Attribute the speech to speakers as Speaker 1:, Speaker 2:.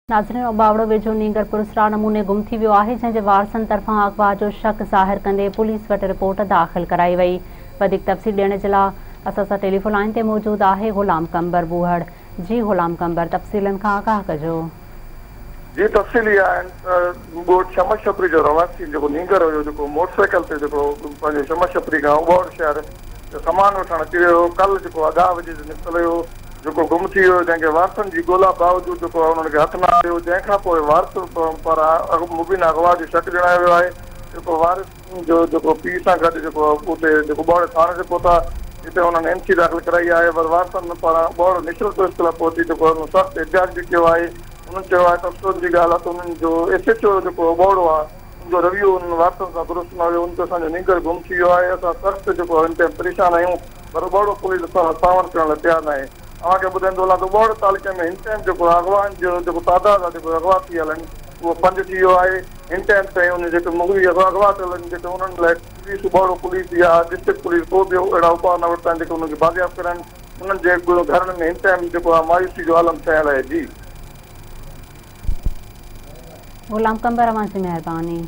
Speaker 1: ناظرين اوٻاوڙو ويجهو نينگر پراسرار نموني گم ٿي ويو آهي جنهن جي وارثن طرفان اغوا جو شڪ ظاهر ڪندي پوليس وٽ رپورٽ داخل ڪرائي وئي وڌيڪ تفصيل ڏيڻ جي لا اسان سان ٽيليفون لائين تي موجود آهي غلام قمبر ٻوهڙ جي غلام قمبر تفصيلن کان آگاهه ڪجو.
Speaker 2: جي تفصيل اها آهن ته ڳوٺ شمس شپري جو رهواسي جيڪو نينگر هيو جيڪو موٽر سائيڪل تي جيڪو پنهنجو شمس شپري کان اوٻاوڙو شهر سامان وٺڻ اچي ويو هو ڪلهه جيڪو اڍاء وڄي جو نڪتل هيو جيڪو گم ٿي ويو، جنهن کي وارثن جي ڳولا باوجود جيڪو آهي انهن کي هٿ نه آيو، جنهن کان پوء وارث پاران مبينا اغوا جو شڪ ڄڻايو ويو آهي، جيڪو وارث جو جيڪو پيء سان گڏ جيڪو اتي جيڪو ٻوهڙ ٿاڻي تي پهتا، جتي انهن اين سي داخل ڪرائي آهي، پر وارثن پاران ٻوهڙ نيشنل پريس ڪلب پهچي جيڪو انهن سخت احتجاج به ڪيو آهي، انهن چيو آهي ته افسوس جي ڳالهه آهي ته انهن جو ايس ايڇ او جيڪو ٻوهڙو آهي ان جو رويو انهن وارثن سان درست نه هيو، ان تي اسان جو نينگر گم ٿي ويو آهي، اسان سخت جيڪو ان تي پريشان آهيون. پر ٻوڙو پوليس اسان سان تعاون ڪرڻ لاء تيار ناهي. اوهان کي ٻڌائيندو هلان ته ٻوڙ تعلقي ۾ هن ٽائيم جيڪو اغوائن جو جيڪو تعداد آهي جيڪو اغوا ٿي ويل آهن اهو پنج ٿي ويو آهي. هن ٽائيم تائين انهن جيڪي مغوي اغوا ٿيل آهن جيڪي انهن لاء پوليس ٻوڙو پوليس يا ڊسٽرڪٽ پوليس ڪو به اهڙا اپاء نه ورتا آهن جيڪي انهن کي بازياب ڪرائن. انهن جي گهرن ۾ هن ٽائيم جيڪو آهي مايوسي جو عالم ڇانيل آهي. جي.
Speaker 1: غلام قمبر اوهان جي مهرباني.